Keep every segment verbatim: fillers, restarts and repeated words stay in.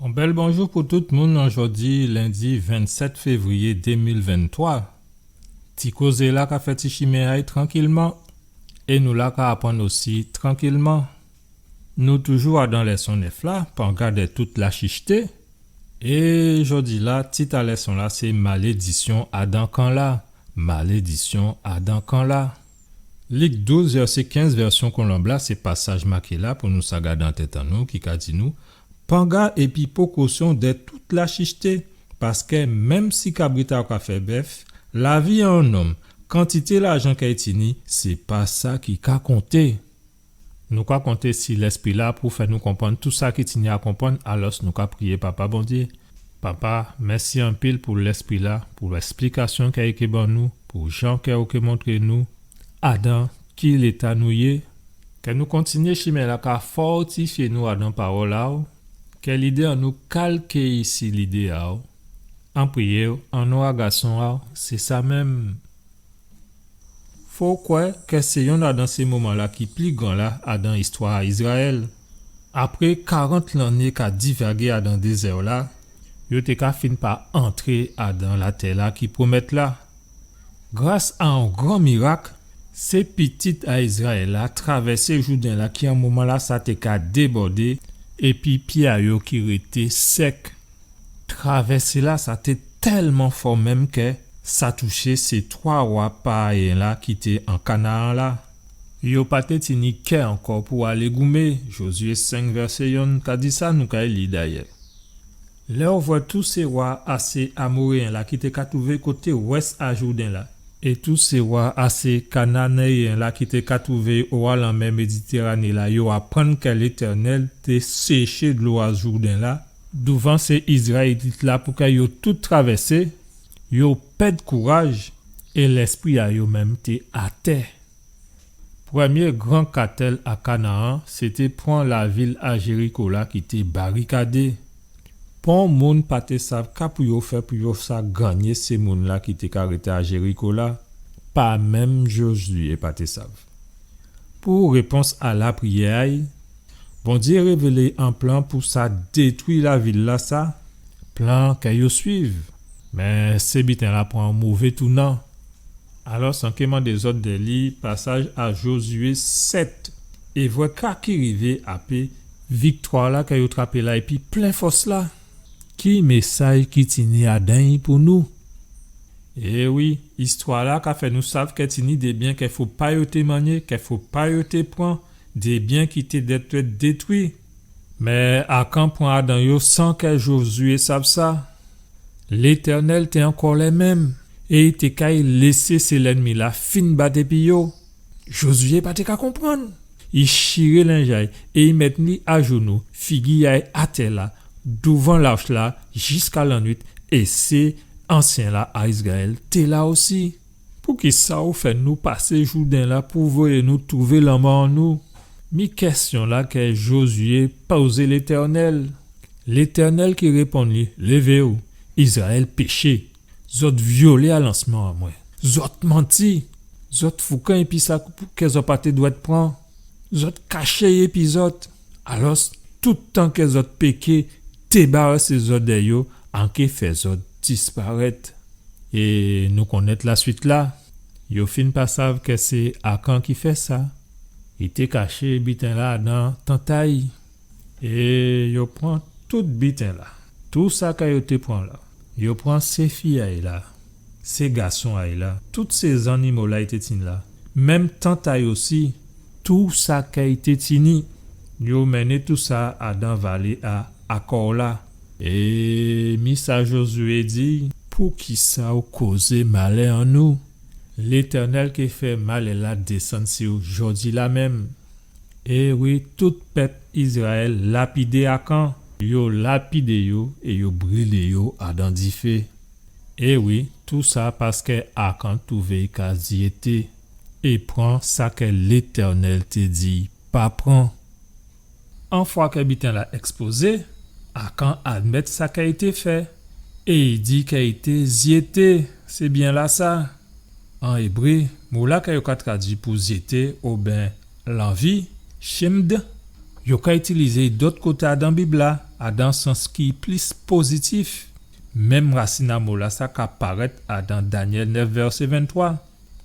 On bèl bonjou pou tout moun an jòdi lendi vennsèt févriyé dé mil venntwa. Ti kozé-la ka fè ti chimen a'y trankilman, é nou la ka aprann osi trankilman. Nou toujou adan lèson nèf la, panga dè tout lachichté. É jòdi-la, tit a lèson-la sé Malédisyon adan kan-la. Malédisyon adan kan-la. Lik douz, vèsé kenz, vèsyon Kolonb la, sé pasaj maké la pou nou sa gadé an tèt an nou, ki ka di nou, panga épi pokosyon dè tout lachichté, paskè menm si kabrit a'w ka fè bèf, lavi a on nonm, kantité lajan kè i tini, sé pa sa ki ka konté. Nou ka konté si Lèspri-la pou fè nou konprann tou sa ki tini a konprann, alòs nou ka priyé Papa Bondyé. Papa, mèsi anpil pou Lèspri-la, pou èsplikasyon kè ou ké ban nou, pou jan kè ou ké montré nou, adan ki léta nou yé. Kè nou kontinyé chimen-la ka fòtifyé nou adan pawòl a'w, kè lidé an nou kalké isi lidé a'w. An priyé'w, an non a Gason a'w, sé sa menm. Fo kwè kè sé yonn adan sé moman-la ki pli gran la adan istwa a Izrayèl. Apré karant lanné ka divagé adan dézè-la, yo té ka fin pa antré adan latè-la ki pwomèt la. Gras a on gran mirak, sé pitit a Izrayèl la travèsé Jouden-la ki an moman-lasa té ka débòdé, épi pyé a yo ki rété sèk. Travèsé-lasa té tèlman fò menm kè sa touché sé twa wa payen-la ki té an Kanaan la. Yo pa té tini kè ankò pou alé goumé. Jozyé senk vèsé yonn ka di sa, nou kay li dayè. Lè ou vwè tout sé wa a sé Amoréyen-la ki té ka twouvé koté wès a Jouden-la, é tout sé wa a sé Kananéyen-la ki té ka twouvé owa lanmè Méditérané la, yo aprann kè Létènèl té séché dlo a Jouden-la douvan sé Izrayélit-la pou kè yo tout travèsé, yo pèd kouraj é lèspri a yo menm té atè. Prèmyé gran katèl a Kanaan, sé té pran lavil a Jériko la ki té barikadé. Pon moun pa té sav ka pou yo fè pou yo sa gannyé sé moun-la ki té ka rété a Jériko la, pa menm Jozyé pa té sav. Pou répons a lapriyè a'y, Bondyé révélé on plan pou sa détwi lavil-lasa, plan kè yo swiv. Mé sé biten-la pran on mové tounan. Alòs, an ké mandé zòt dè li pasaj a Jozyé sèt, é vwè ka ki rivé apré viktwa-la kè yo trapé la épi plen fòs-la. Ki mésaj ki tini adan'y pou nou? É wi, istwa-la ka fè nou sav kè tini dé byen kè fo pa yo té mannyé, kè fo pa yo té pran, dé byen ki té dwèt èt détwi. Mé Akan pran adan yo san kè Jozyé sav sa. Létènèl té an kòlè menm, é i té kay lésé sé lènmi-la fin bat épi yo. Jozyé pa té ka konprann. I chiré lenj a'y é i mèt li ajounou, figi a'y atè-la, douvan lach-la, jiska lannuit, é sé ansyen-la a Izrayèl té la osi. Poukisa ou fè nou pasé Jouden-la pou voyé nou twouvé lanmò an nou? Mi kèsyon-la kè Jozyé pozé Létènèl. Létènèl ki réponn li, lévé'w, Izrayèl péché. Zòt vyolé alansman an mwen. Zòt manti. Zòt foukan épi sa kè zòt pa té dwèt pran. Zòt kaché épi zòt. Alòs, toutan kè zòt péké, débarasé zòt dè yo, an ké fè zòt disparèt. É nou konnèt laswit-la. Yo fin pa sav kè sé Akan ki fè sa. I té kaché biten-la adan tant a'y. É yo pran tout biten-la. Tou sa kè yo té pran la. Yo pran sé fi a'y la, sé gason a'y la, tout sé zannimo-la i té tini la, menm tant a'y osi, tou sa kè i té tini. Yo mennen tou sa adan valé a Akò la. É mi sa Jozyé di, poukisa ou kozé malè an nou? Létènèl ké fè malè-la désann si'w jòdi-la menm. É wi, tout pèp Izrayèl lapidé Akan. Yo lapidé yo é yo brilé yo adan difé. É wi, tou sa paskè Akan twouvé i ka zyété é pran sa kè Létènèl té di pa pran. An fwa kè biten-la èkspozé, Akan admèt sa kè i té fè é i di kè i té zyété sé byen-lasa. An ébré, mo-la kè yo ka tradui pou zyété oben lanvi, shemd, yo ka itilizé'y dòt koté adan Bib-la, adan sans ki plis pozitif. Menm rasin a mo-lasa ka parèt adan Danyèl nèf vèsé venntwa.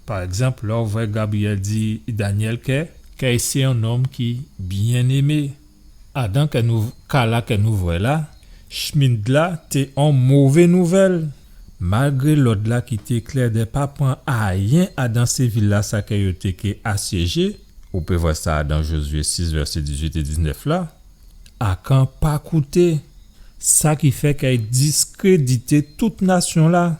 Pa ègzanp, lè ou vwè Gabriyèl di Danyèl kè, kè i sé on nonm ki byenémé. Adan kè nou, ka-la kè nou vwè la, Schmid-la té on mové nouvèl. Malgré lòd-la ki té klè dè pa pran ayen adan sé vil-lasa kè yo té ké asyéjé, ou pé vwè sa adan Jozyé sis vèsé dizuit é diznèf la, Akan pa kouté, sa ki fè kè i diskrédité tout nasyon-la.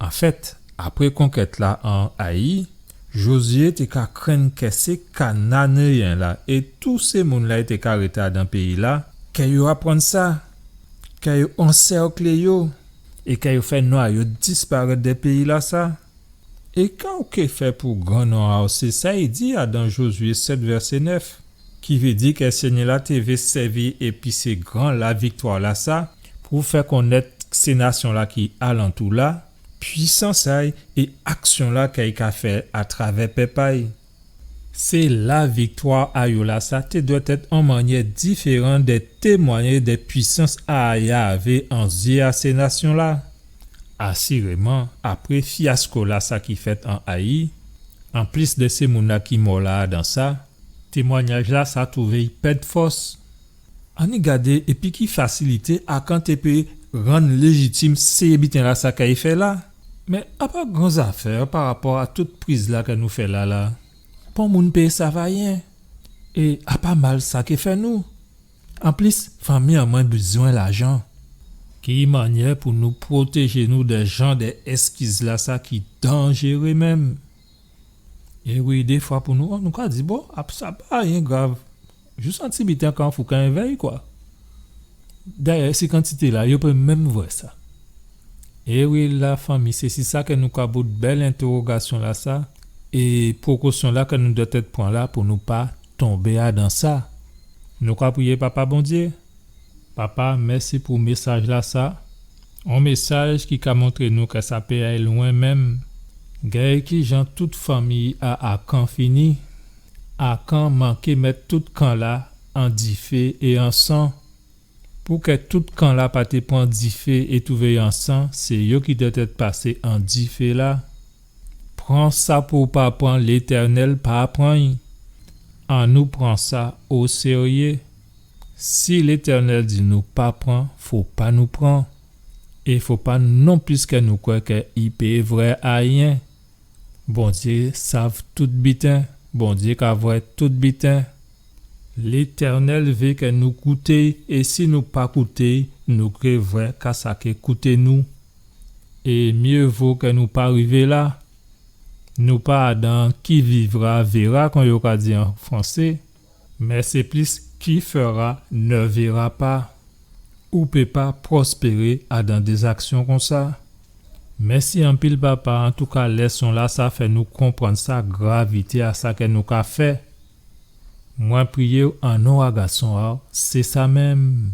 Anfèt, apré konkèt-la an Ayi, Jozyé té ka krenn kè sé Kananéyen-la é tout sé moun-la ki té ka rété adan péyi-la, kè yo aprann sa, kè yo ansèklé yo, é kè yo fè non a yo disparèt dè péyi-lasa. É ka ou ké fè pou gran non a-w, sé sa i di adan Jozyé sèt vèsé nèf, ki vé di kè Sényè-la té vé sèvi épi sé gran laviktwa-lasa pou fè konnèt sé nasyon-la ki alantou-la, pwisans a-y é aksyon-la kè i ka fè atravè pèp a-y. Sé laviktwa a yo lasa té dwèt èt on mannyè diféran dè témwanyé dè pwisans a Yahvé an zyé a sé nasyon-la. Asiréman, apré fyasko-lasa ki fèt an Ayi, anplis dè sé moun-la ki mò la adan sa, témwanyaj-lasa twouvé i pèd fòs. Anni gadé épi ki fasilité Akan té pé rann léjitim sé biten-lasa kè i fè la. Mé apa gran zafè pa rapò a tout priz-la kè nou fè la la? Pon moun pé sav ayen. É apa mal sa ké fè nou? Anplis, fanmi an mwen bizwen lajan. Ki mannyè pou nou pwotéjé nou dè jan dè èskiz-lasa ki danjéré menm? É wi, défwa pou nou, nou ka di, bon, ap, sa pa ayen grav. Jis on ti biten kan fou kan évèy, kwa. Dayè, sé kantité-la, yo pé menm vwè sa. É wi, lafanmi, sé si sa kè nou ka bout bèl entèwogasyon-lasa, é pwokosyon-la kè nou dwèt èt pran la pou nou pa tonbé adan sa. Nou ka priyé Papa Bondyé. Papa, mèsi pou mésaj-lasa. On mésaj ki ka montré nou kè sa pé ay lwen menm. Gay kijan tout fanmi a Akan fini. Akan manké mèt tout kan-la an difé é an san. Pou kè tout kan-la pa té pran difé é twouvé an san, sé yo ki dwèt èt pasé an difé-la. Pran sa pou pa pran, Létènèl pa pran-y. Annou pran sa o séryé. Si Létènèl di nou pa pran, fo pa nou pran. É fo pa nonplis kè nou kwè kè i pé vwè ayen. Bondyé sav tout biten, Bondyé ka vwè tout biten. Létènèl vé kè nou kouté-y, é si nou pa kouté-y, nou ké vwè ka sa ké kouté nou. É myé vo kè nou pa rivé la. Nou pa adan qui vivra verra, kon yo ka di an fransé, mé sé plis qui fera ne verra pas. Ou pé pa pwospéré adan dé zaksyon konsa. Mèsi anpil, Papa. Antouka, lèson-lasa fè nou konprann sa, gravité a sa kè nou ka fè. Mwen priyé-w an non a Gason a-w, sé sa menm.